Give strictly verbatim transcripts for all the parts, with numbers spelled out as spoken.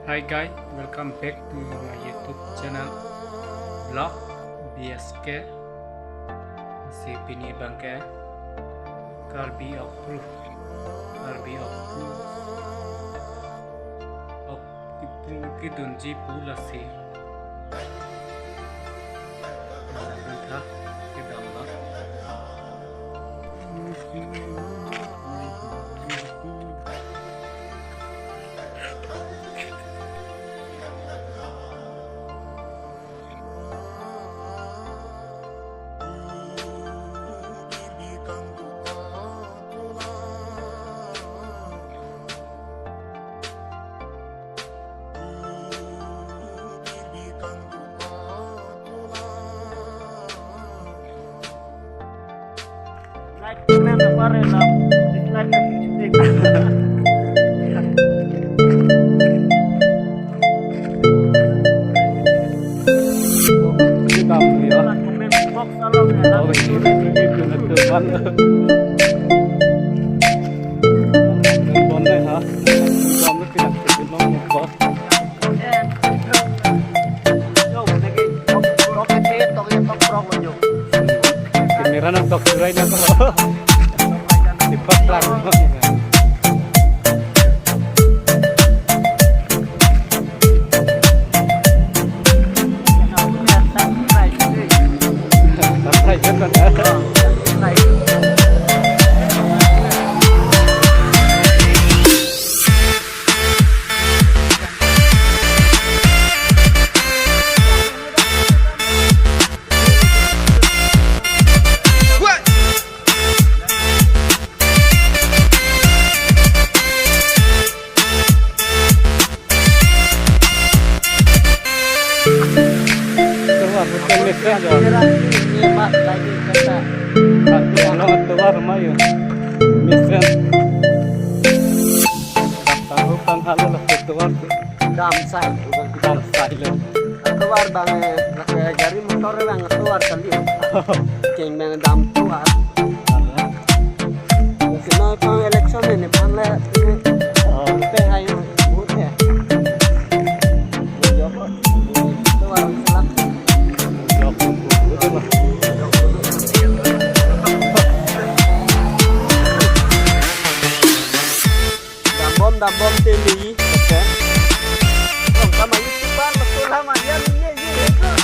Hi guys, welcome back to my YouTube channel, vlog B S K. Si pini abangke Karbi Okpru, Karbi Okpru, ok, kipung kidunji pu lasi. Nangtha kedam abang. Like, comment, share, and subscribe. Comment box along ya. Oh, iya. Bonai ha. Kamera nangtok surai na ko. Di pas lang. Tovar, bukan mesen ya. Tovar, mayo. Mesen. Tahu kan halo lah tovar. Dam sai, bukan dam sai lo. Tovar abang, eh, gari motor abang tovar kali. Keng abang dam tovar. Sino pang election ini pang le, ini. Oh. Te hai, vote ya. Tovar salah. Dambom, dambom teli. Oke. Oh, sama YouTuber, betul sama dia, ini, ini, ini.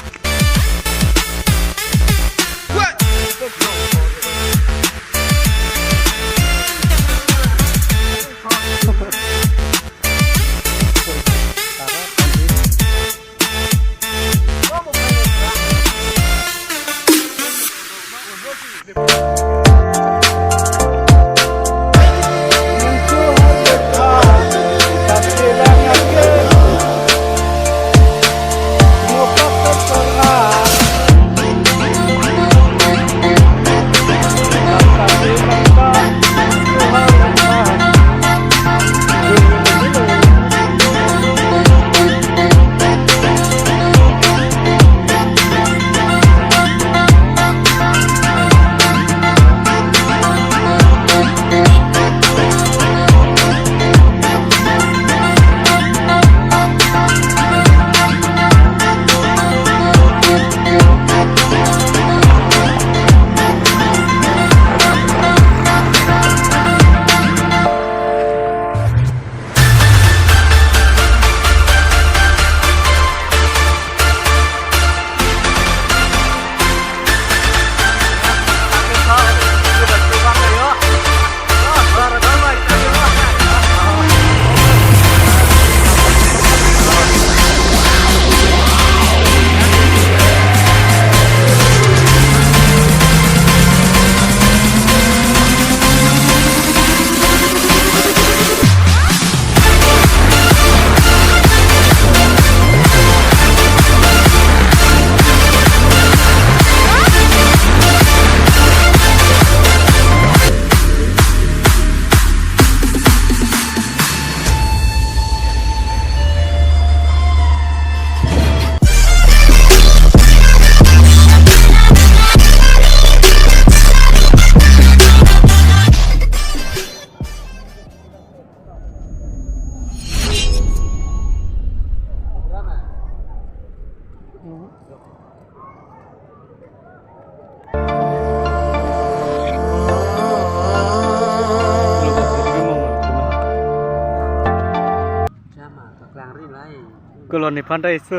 Koloni phantai su.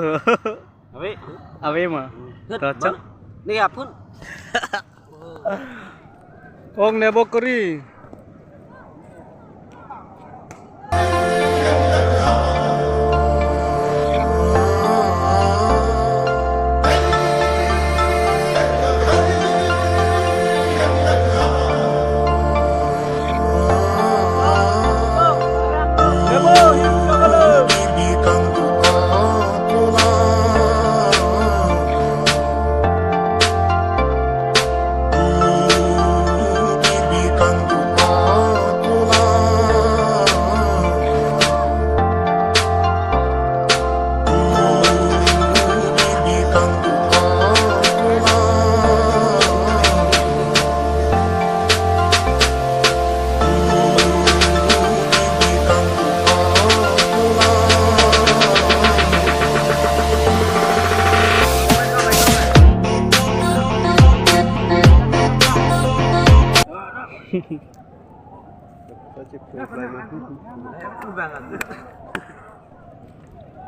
Ave. Ave ma. Hut, to chak. Bang. Ni apun. Ong nebo kori.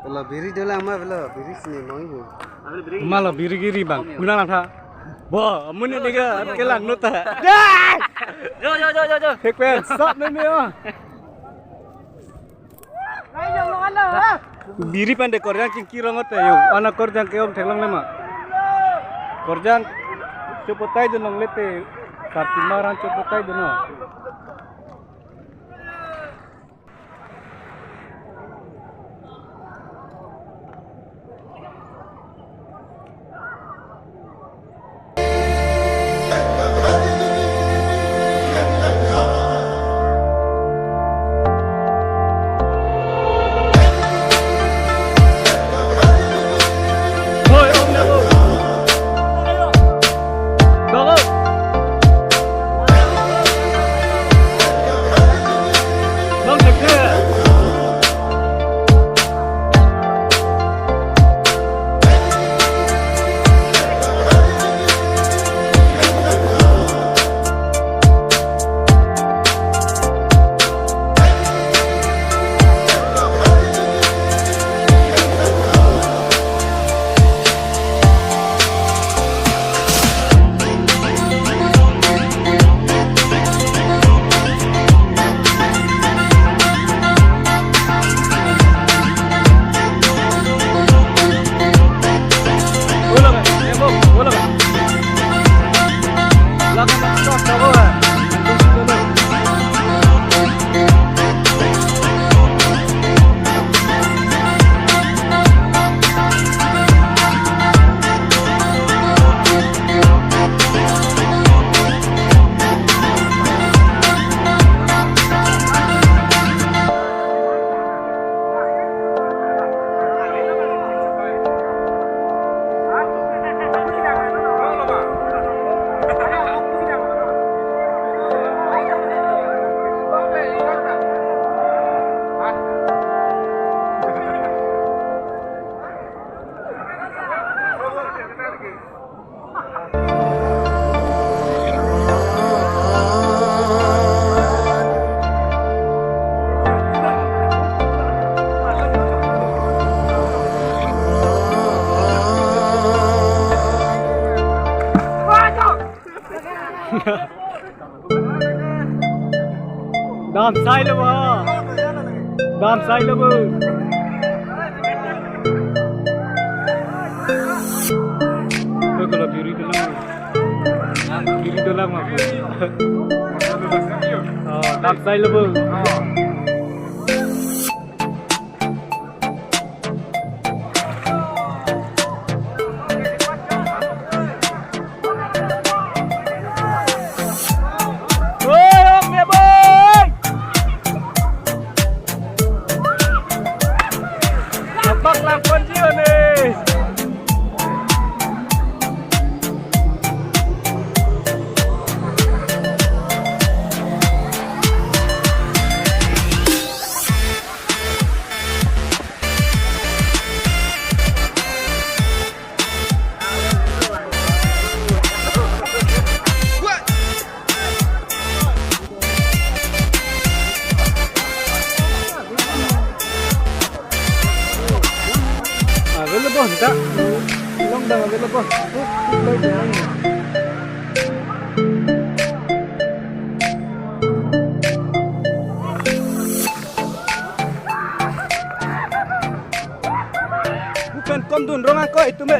Kalau biri dolang ma, kalau biri sini mau ibu. Ma lo biri giri bang. Guna lang tha. Bo, amun ini ke kelang nota. Dah! Jo, jo, jo, jo, jo. Hek pen, stop nene oh. Biri pande korjang chingki rong ote yo. Ana korjang ke om theklong lema. Korjang chopotai dun longle te. Karti maran chopotai dun no. Dam sai lo ba. Dam sai lo ba. Ko kalau biri dolang. Biri dolang ma. Oh, dam sai lo ba. Oi, ong ne boy. Apak lang pon ji one. Oh, ta. Long dam avelo ko. Bukan kom dun rong ako itu me.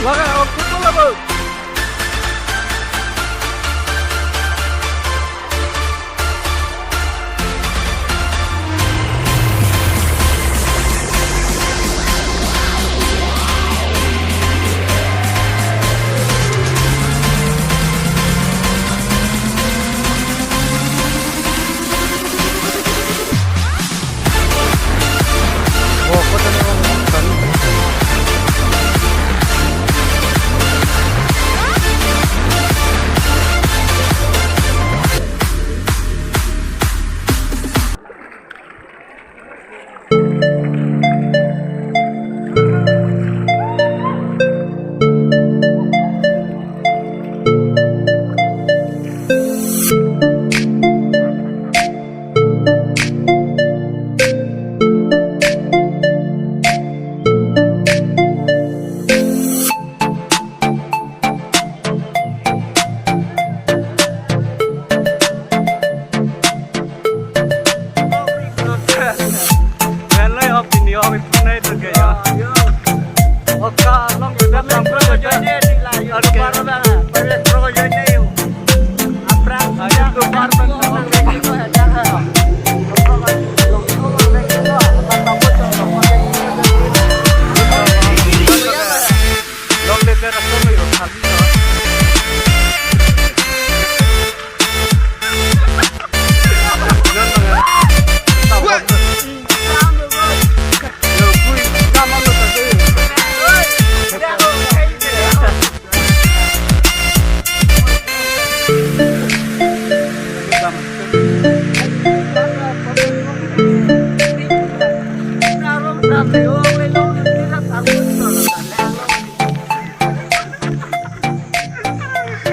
Laga, oh, football laga.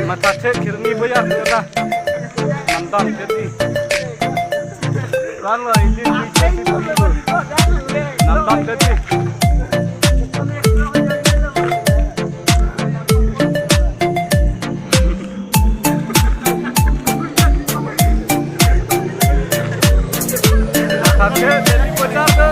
Matha the khirni boya la. Namdam teti. Kan lo ili. Namdam teti. Matha the teti boya la.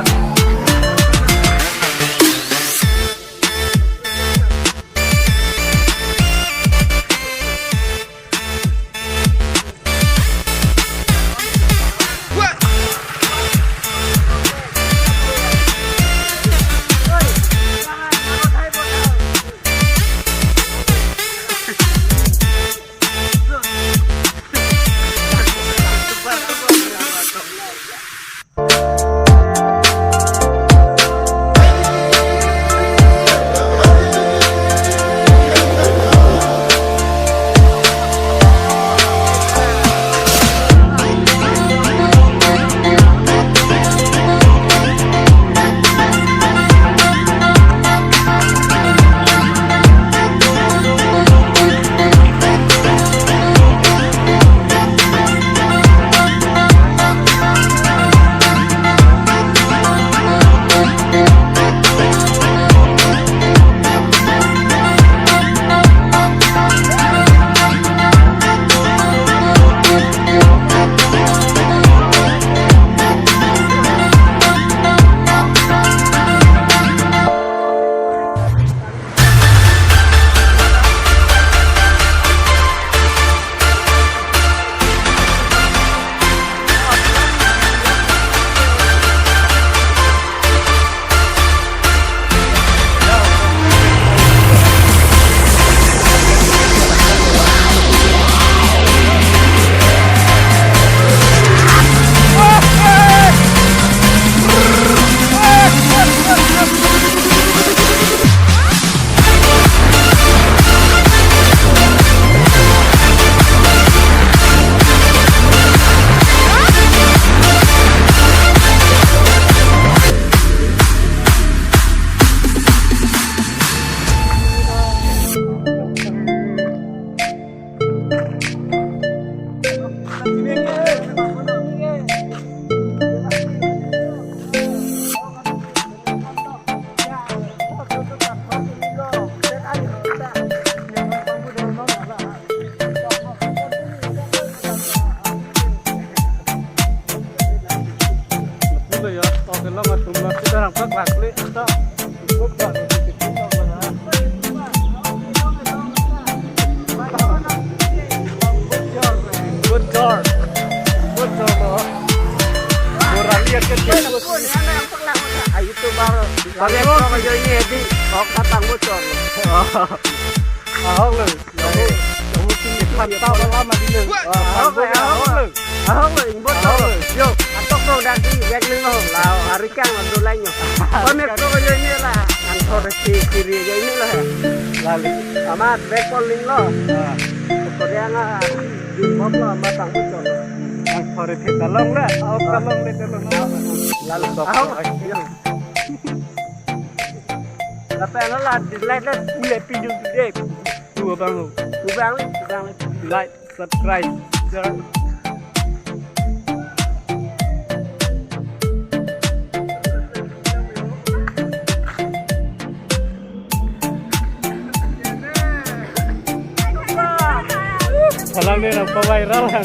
Tum lo sita rang plak plak le, sita. Good job. Good job. Good job, lo. Kurang lihat kan dia. Ayo tu baru. Bang Bang Eko Eko. Kayo ini Edi. Kok datang bocor. Ahok lo. Ahok lo. Ahok lo. Ahok lo. Ahok lo. Ahok lo. Ingbot lo. Ahok lo. Yo, atok lo dati bag ling lo. Lao hari kang lo dulai nyo. Kami ko ko ini lah. Ang thor si kiri aja ini lah. Lalu. Amat bag pon ling lo. Ah. Korea nga. Ingbot lo amat ang bocor. Ang thor si talong lah. Ahok talong le talong. Lalu. Ahok. Yo. Lapen lo la dislike le pule pinjul dek. Tu abang lo. Tu abang lo, tu abang lo. Like, subscribe, share. Salam ni napa viral kan?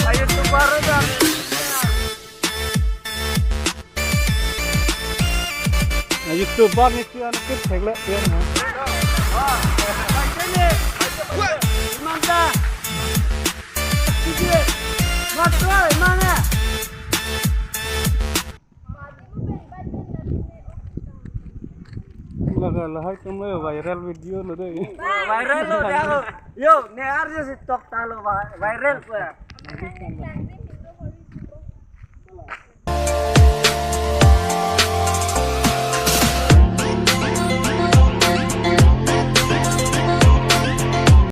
Ayo tu baru dah. Na YouTuber ni si an kit thek le ya na. Laga lahai tum lo viral video lo dei. Viral lo dia lo. Yo, ne arju si tok ta lo vi-, viral ko ya.